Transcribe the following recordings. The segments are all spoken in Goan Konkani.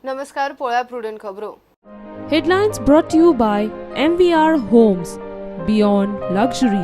नमस्कार, पळया प्रुडंट खबरो. Headlines brought to you by MVR Homes, Beyond Luxury.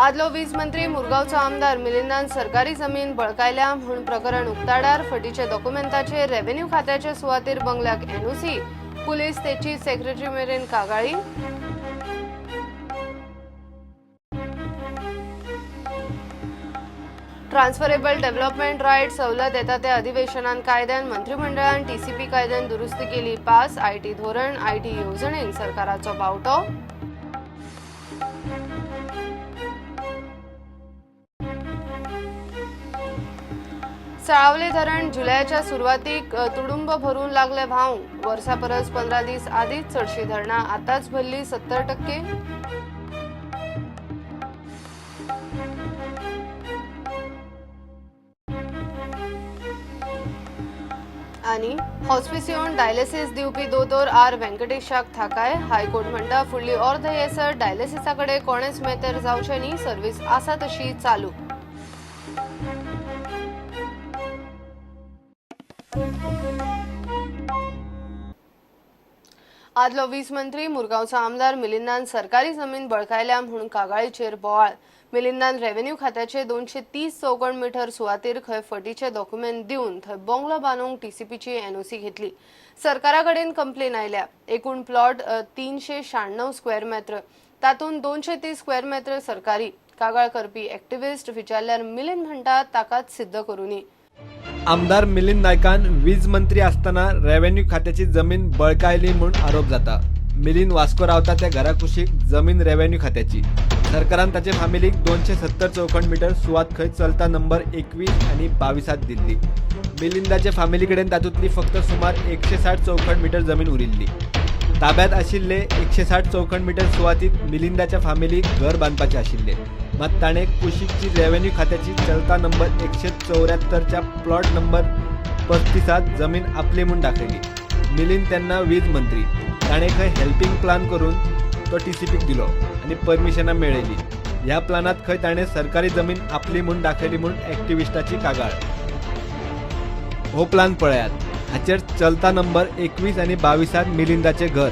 आदलो वीज मंत्री मुरगांवचो आमदार मिलिंदान सरकारी जमीन बळकायल्या म्हूण प्रकरण उक्ताडार. फटीचे डॉक्युमेंटाचेर रेव्हेन्यू खात्याचे सुवातेर बंगल्याक एनओसी. पुलीस ते चीफ सेक्रेटरी मेरेन कागाळी. ट्रान्सफरेबल डेव्हलपमेंट रायट सवलत येता त्या अधिवेशनान कायद्यान मंत्रिमंडळान टीसीपी कायद्यान दुरुस्ती केली पास. IT धोरण IT येवजणेक सरकाराचो बावटो. साळावले धरण जुलयाच्या सुरवातीक तुडुंब भरून लागले व्हांवंक. वर्सा परस 15 दीस आदींच चडशी धरणां आतांच भरली 70%. आनी हॉस्पिस येवन डायलिसिस दिवपी दोतोर आर व्यंकटेशाक थाकाय. हायकोर्ट म्हणटा फुडली अर्द येसर डायलिसिसा कडेन कोणेच मेतेर जावचें न्ही, सर्वीस आसा तशी चालू. आदलो वीज मंत्री मुरगांवचो आमदार मिलिंदान सरकारी जमीन बळकायल्या म्हूण कागाळीचेर बोवाळ. मिलिंदान रेव्हेन्यू खात्याचे 230 चौखण मिटर सुवातेर खंय फटीचे डॉक्युमेंट दिवन थंय बंगलो बांदूंक टीसीपीची एनओसी घेतली. सरकारा कडेन कंप्लेन आयल्या. एकूण प्लॉट 396 स्क्वेअर मेत्र, तातूंत 230 स्क्वेअर मेत्र सरकारी. कागाळ करपी एक्टिविस्ट विचारल्यार मिलिंद म्हणटा ताकाच सिद्ध करूनी. आमदार मिलिंद नायकान वीज मंत्री असताना रेव्हेन्यू खात्याची जमीन बळकायली म्हूण आरोप जाता. मिलिंद वास्को रावता त्या घरा कुशीक जमीन रेव्हेन्यू खात्याची. सरकारान ताचे फामिलीक 270 चौखण मिटर सुवात खंय चलता नंबर 21 आनी 22 दिल्ली. मिलिंदाचे फामिली कडेन तातूंतली फक्त सुमार 160 चौखण मिटर जमीन उरिल्ली. ताब्यात आशिल्ले 160 चौखण मिटर सुवातीत मिलिंदाच्या फामिलीक घर बांदपाचें आशिल्लें. मात ताणें कुशीकची रेव्हेन्यू खात्याची चलता नंबर 174च्या प्लॉट नंबर 35 जमीन आपली म्हूण दाखयली. मिलिंद तेन्ना वीज मंत्री. ताणें खंय हेल्पिंग प्लान करून तो टीसीपीक दिलो आनी परमिशनां मेळयली. ह्या प्लानांत खंय ताणें सरकारी जमीन आपली म्हूण दाखयली म्हूण एक्टिविस्टाची कागाळ. हो प्लान पळयात. हाचेर चलता नंबर 21 आनी 22 मिलिंदाचें घर.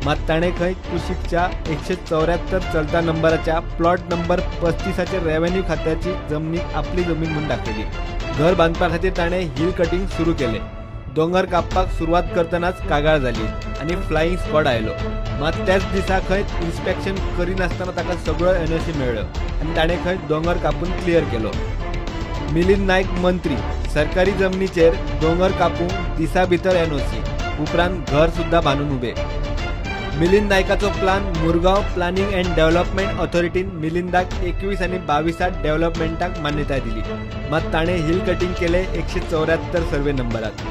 मात ताणें खंय कुशीकच्या 174 चलता नंबराच्या प्लॉट नंबर 35 रेव्हेन्यू खात्याची जमनीक आपली जमीन म्हूण दाखयली. घर बांदपा खातीर ताणें हिल कटिंग सुरू केलें. दोंगर कापपाक सुरवात करतनाच कागाळ जाली आनी फ्लायिंग स्क्वॉड आयलो. मात त्याच दिसा खंय इन्स्पेक्शन करिनासतना ताका सगळ्यो एनओसी मेळ्ळ्यो आनी ताणें खंय दोंगर कापून क्लियर केलो. मिलिंद नायक मंत्री, सरकारी जमनीचेर दोंगर कापूंक दिसा भितर एनओसी, उपरांत घर सुद्दां बांदून उबे. मिलिंद नायकाचो plan Murgaon planning and development ऑथॉरिटीन मिलिंदाक 21 आनी 22 डेव्हलपमेंटाक मान्यताय दिली. मात ताणें हिल कटिंग केलें 174 सर्वे नंबरात.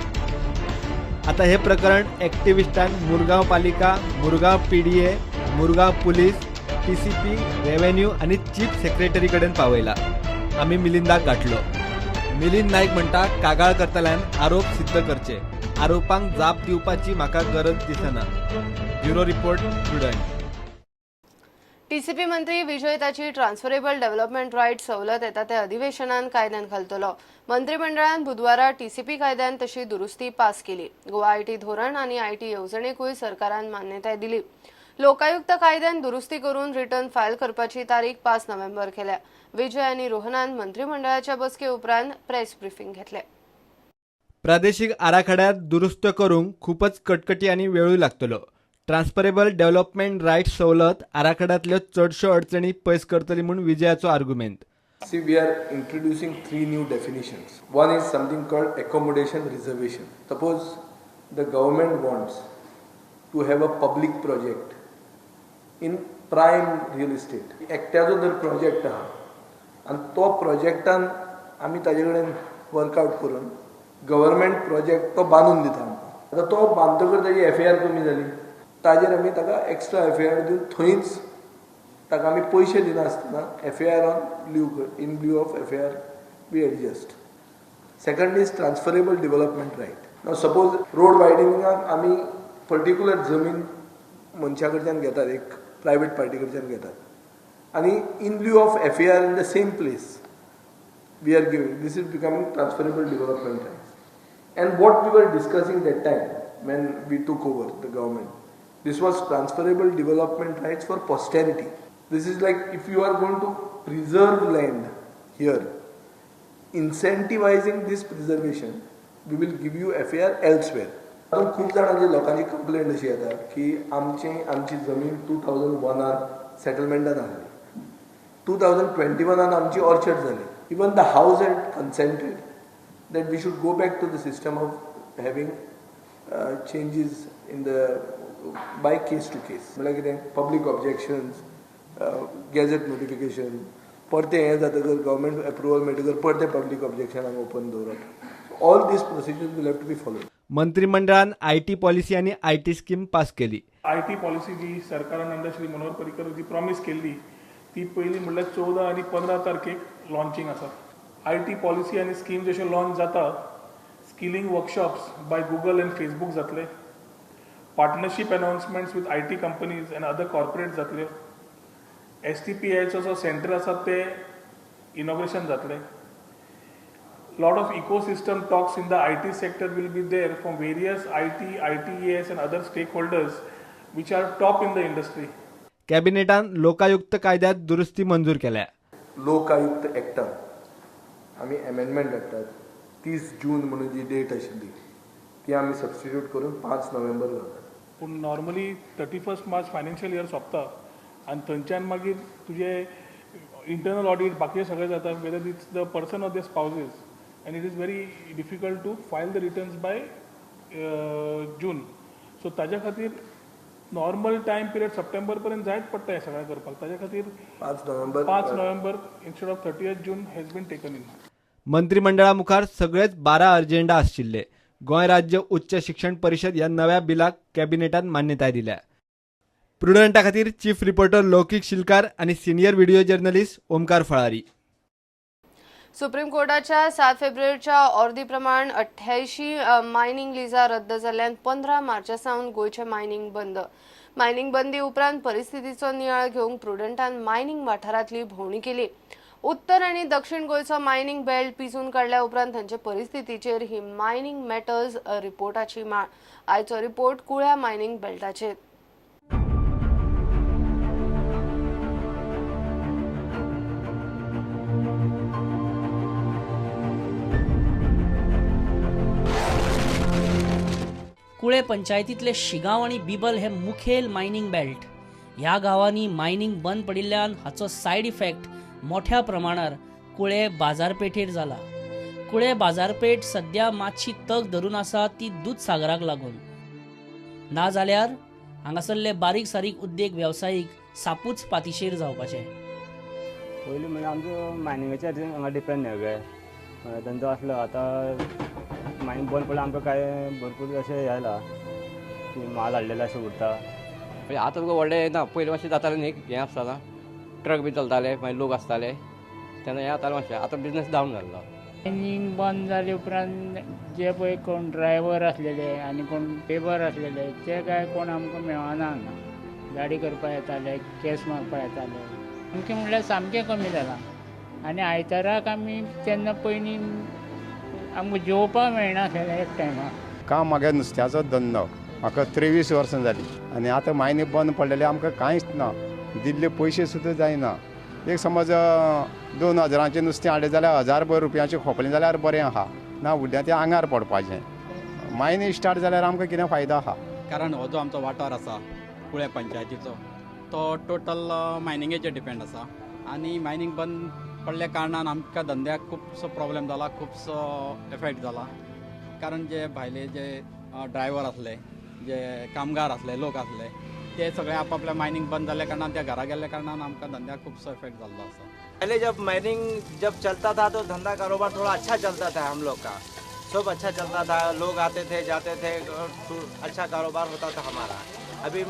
आता हे प्रकरण एक्टिविस्टान मुरगांव पालिका, Mormugao PDA, Mormugao police, TCP, revenue आनी चीफ सेक्रेटरी कडेन पावयला. आमी मिलिंदाक गाठलो. मिलिंद नायक म्हणटा कागाळ करतल्यान आरोप सिद्ध करचे. आरोपांक जाप दिवपाची म्हाका गरज दिसना. Bureau report, Prudent. TCP मंत्री विजय ताची ट्रान्सफरेबल डेव्हलपमेंट रायट सवलत येता त्या अधिवेशनान कायद्यान घालतलो. मंत्रिमंडळान बुधवारा टीसीपी कायद्यान तशी दुरुस्ती पास केली. गोवा IT धोरण आनी IT येवजणेकूय सरकारान मान्यताय दिली. लोकायुक्त कायद्यान दुरुस्ती करून रिटर्न फायल करपाची तारीख 5 नोव्हेंबर केल्या. विजय आनी रोहनान मंत्रिमंडळाच्या बसके उपरांत प्रेस ब्रिफिंग घेतले. प्रादेशीक आराखड्यात दुरुस्त करूंक खूपच कटकटी आनी वेळूय लागतलो. ट्रान्सफरेबल डेव्हलपमेंट रायट सवलत आराखड्यांतल्यो चडश्यो अडचणी पयस करतली म्हूण विजयाचो आर्गुमेंत. See, we are introducing 3 new definitions. One is something called accommodation reservation. Suppose the government wants to have a public project in prime real estate. एकट्याचो जर प्रोजेक्ट आहा आनी तो प्रोजेक्टान आमी ताजे कडेन वर्कआवट करून गव्हर्मेंट प्रोजेक्ट तो बांदून दिता आमकां. आतां तो बांदतकर ताजी एफआयआर कमी जाली, ताजेर आमी ताका एक्स्ट्रा एफआयआर दिवन थंयच ताका आमी पयशे दिनासतना FIR on lieu in lieu of FIR we adjust. Second is transferable development right. Now suppose road वायडनिंगाक आमी पर्टिक्युलर जमीन मनशा कडच्यान घेतात, एक प्रायवेट पार्टी कडच्यान घेतात आनी in lieu of FAR in the same place we are giving. This is becoming transferable development rights. And what we were discussing that time when we took over the government, this was transferable development rights for posterity. This is like if you are going to preserve land here, incentivizing this preservation, we will give you FAR elsewhere. आतां खूब जाणांची लोकांची कंप्लेंट अशी येता की आमची जमीन 2001 सेटलमेंटान आहली, 2021 आमची ऑर्चर्ड जाली. Even the house had consented that we should go back to the system of having changes in the by case to case. म्हळ्यार कितें पब्लीक ऑब्जेक्शन्स, गॅझेट नोटिफिकेशन, परतें हें जातकर गव्हर्मेंट एप्रुवल मेळटकर परतें पब्लीक ऑब्जेक्शनाक ओपन दवरप. All these procedures will have to be followed. मंत्रिमंडळान IT policy आनी IT scheme pass केली. I T policy जी सरकारान अंडर श्री मनोहर पर्रीकर जी प्रॉमीस केल्ली ती पयली म्हणल्यार 14 आनी 15 तारखेक लॉन्चिंग आसा. I T policy आनी स्कीम जश्यो लॉन्च जाता, skilling workshops by Google and Facebook जातले, partnership announcements with IT companies and other corporate जातले, STPIचो जो सेंटर आसा ते इनॉग्रेशन जातले. Lot of ecosystem talks in the IT sector will be there from various IT, ITES and other stakeholders which are top in the industry. कॅबिनेटान Lokayukta कायद्यात दुरुस्ती मंजूर केल्या. लोकायुक्त एक्टान आमी एमेंडमेंट हाडटात. 30 जून म्हणून जी डेट आशिल्ली ती आमी सबस्टिट्यूट करून 5 नोव्हेंबर घालतात. पूण नॉर्मली 31 मार्च फायनान्शियल इयर सोंपता आनी थंयच्यान मागीर तुजें इंटरनल ऑडिट बाकीचें सगळें जाता, whether it's the person or the spouses, and it is very difficult to file the returns by June. So ताज्या खातीर नॉर्मल टायम पिरियड सप्टेंबर पर्यंत जायत पडटा हें सगळें करपाक. ताज्या खातीर 5 November 5 November instead of 30 June has been taken in. मंत्रिमंडळा मुखार सगळेच 12 अजेंडा आशिल्ले. गोंय राज्य उच्च शिक्षण परिशद ह्या नव्या बिलाक कॅबिनेटान मान्यताय दिल्या. प्रुडंटा खातीर चीफ रिपोर्टर लौकीक शिलकार आनी senior video journalist Omkar Falari. Supreme कोर्टाच्या 7 फेब्रुवारीच्या ऑर्दी प्रमाण 88 मायनिंग लिजा रद्द जाल्ल्यान 15 मार्चा सावन गोंयचें मायनिंग बंद. मायनिंग बंदी उपरांत परिस्थितीचो नियाळ घेवंक प्रुडंटान मायनिंग वाठारांतली भोंवडी केली. उत्तर आनी दक्षिण गोंयचो मायनिंग बेल्ट पिजून काडल्या उपरांत थंयचे परिस्थितीचेर ही मायनिंग मॅटर्स रिपोर्टाची माळ. आयचो रिपोर्ट कुळ्या मायनिंग बेल्टाचेर. कुळे पंचायतींतले शिगांव आनी बिबल हे मुखेल मायनिंग बेल्ट. ह्या गांवांनी मायनिंग बंद पडिल्ल्यान हाचो सायड इफेक्ट मोठ्या प्रमाणार कुळे बाजारपेठेर जाला. कुळे बाजारपेठ सद्या मातशी तग धरून आसा ती दूदसागराक लागून, नाजाल्यार हांगासरले बारीक सारीक उद्देग वेवसायीक सापूच पातिशेर जावपाचे. पयलीं म्हणजे आमचो मायनिंगाचेर हांगा डिपेंड सगळे धंदो आसलो. आतां मायनिंग बंद पडल्यार आमकां कांय भरपूर अशें हें आयलां की माल हाडलेलो अशें उरता. आतां तुका व्हडलें ना, पयलीं मातशें जातालें न्ही, हें आसतना ट्रक बी चलताले, मागीर लोक आसताले तेन्ना हें जातालें मातशें. आतां बिजनस डावन जाल्लो. मायनिंग बंद जाले उपरांत जे पळय कोण ड्रायव्हर आसलेले आनी कोण लेबर आसलेले ते काय कोण आमकां मेळना हांगा. गाडी करपाक येताले, केस मारपाक येताले, सामकें म्हणल्यार सामकें कमी जालां. आनी आयताराक आमी तेन्ना पयलीं आमकां जेवपाक मेळनासलें एक टायमार. काम म्हागे नुस्त्याचो धंदो, म्हाका 23 वर्सां जालीं आनी आतां मायनी बंद पडलेले, आमकां कांयच ना, दिल्ले पयशे सुद्दां जायना. एक समज 2000 नुस्तें हाडलें जाल्यार 1000 रुपयांचें खोपलें जाल्यार बरें आहा, ना उरलें तें आंगार पडपाचें. मायनी स्टार्ट जाल्यार आमकां कितें फायदो आहा. कारण हो जो आमचो वाठार आसा कुळे पंचायतीचो तो टोटल मायनिंगेचेर डिपेंड आसा आनी मायनिंग बंद पडल्या कारणान आमकां धंद्याक खुबसो प्रॉब्लेम जाला, खुबसो एफेक्ट जाला. कारण जे भायले जे ड्रायव्हर आसले, जे कामगार आसले, लोक आसले, ते सगळे आपापल्या मायनिंग बंद जाल्ल्या कारणान त्या घरा गेल्ल्या कारणान आमकां धंद्याक खुबसो इफेक्ट जाल्लो आसा. पहले जब माइनिंग जब चलता था तो धंधा कारोबार थोड़ा अच्छा चलता था हम लोग का, सब अच्छा चलता था, लोग आते थे जाते थे, अच्छा कारोबार होता था हमारा। अभी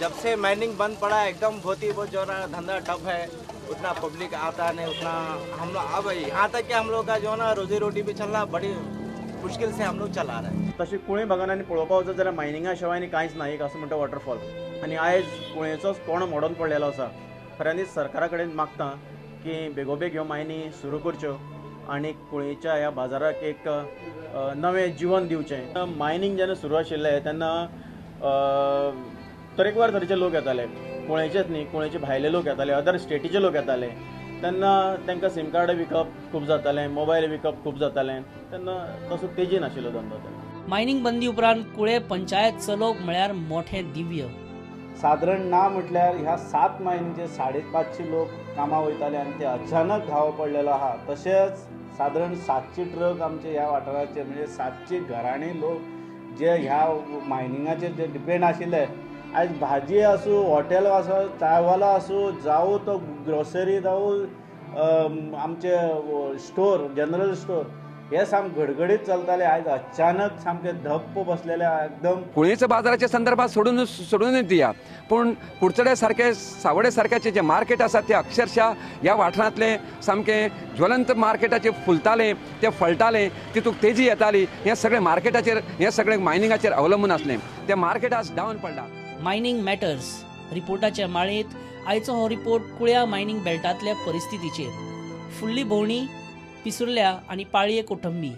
जब से माइनिंग बंद पड़ा एकदम बहुत ही बहुत जो है धंधा ठप है, उतना पब्लिक आता नहीं उतना हम लोग। अब यहाँ तक कि हम लोग का जो है ना रोजी रोटी भी चलना बड़ी मुश्किल से हम लोग चला रहे हैं। तशी कुळे भागान पळोवपाक वचत जाल्यार मायनिंगा शिवाय आनी कांयच ना, एक असो म्हणटा वॉटरफॉल। आनी आयज कुळेचोच कोण मोडून पडलेलो आसा। खऱ्यांनीच सरकारा कडेन मागता की बेगोबेग ह्यो मायनी सुरू करच्यो आनी कुळेच्या ह्या बाजाराक एक नवें जिवन दिवचें. मायनींग जेन्ना सुरू आशिल्लें तेन्ना तरेकवार तरेचे लोक येताले, कुळेचेच न्ही, कुळेचे भायले लोक येताले, अदर स्टेटीचे लोक येताले. तेन्ना तांकां सीम कार्ड विकप खूब जातालें, मोबायल विकप खूब जातालें, तेन्ना तसो तेजी नाशिल्लो धंदो. तेन्ना मायनींग बंदी उपरांत कुळे पंचायत चलोवप म्हळ्यार मोठें दिव्य. सादारण ना म्हटल्यार ह्या 7 मायनीचे 550 लोक कामां वयताले आनी ते अचानक घावो पडलेलो आहा. तशेंच सादारण 700 ट्रक आमचे ह्या वाठाराचे, म्हणजे 700 घराणी लोक जे ह्या मायनिंगाचेर जे डिपेंड आशिल्ले, आयज भाजी आसूं, हॉटेल आसूं, चायवालो आसूं, जावं तो ग्रोसरी, जावं आमचे स्टोर, जनरल स्टोर, हे सामके घडघडीत चलताले. आयज अचानक सामके धप्प बसलेले एकदम. कुळेच्या बाजाराच्या संदर्भात सोडून दिया, पूण कुडचडे सारखे सावडे सारख्याचे जे मार्केट आसा ते अक्षरशः ह्या वाठारांतले सामके ज्वलंत मार्केटाचे फुलताले, ते फळटाले, तितूंत तेजी येताली. हे सगळे मार्केटाचेर, हे सगळे मायनिंगाचेर अवलंबून आसलें. ते मार्केट आज डावन पडला. मायनिंग मॅटर्स रिपोर्टाच्या माळेंत आयचो हो रिपोर्ट कुळ्या मायनिंग बेल्टांतल्या परिस्थितीचेर. फुडली भोंवणी पिसुर्ल्या आनी पाळये कोठंबी.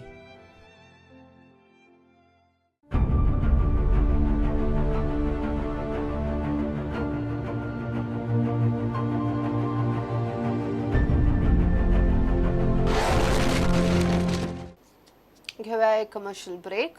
घेऊया एक कमर्शियल ब्रेक.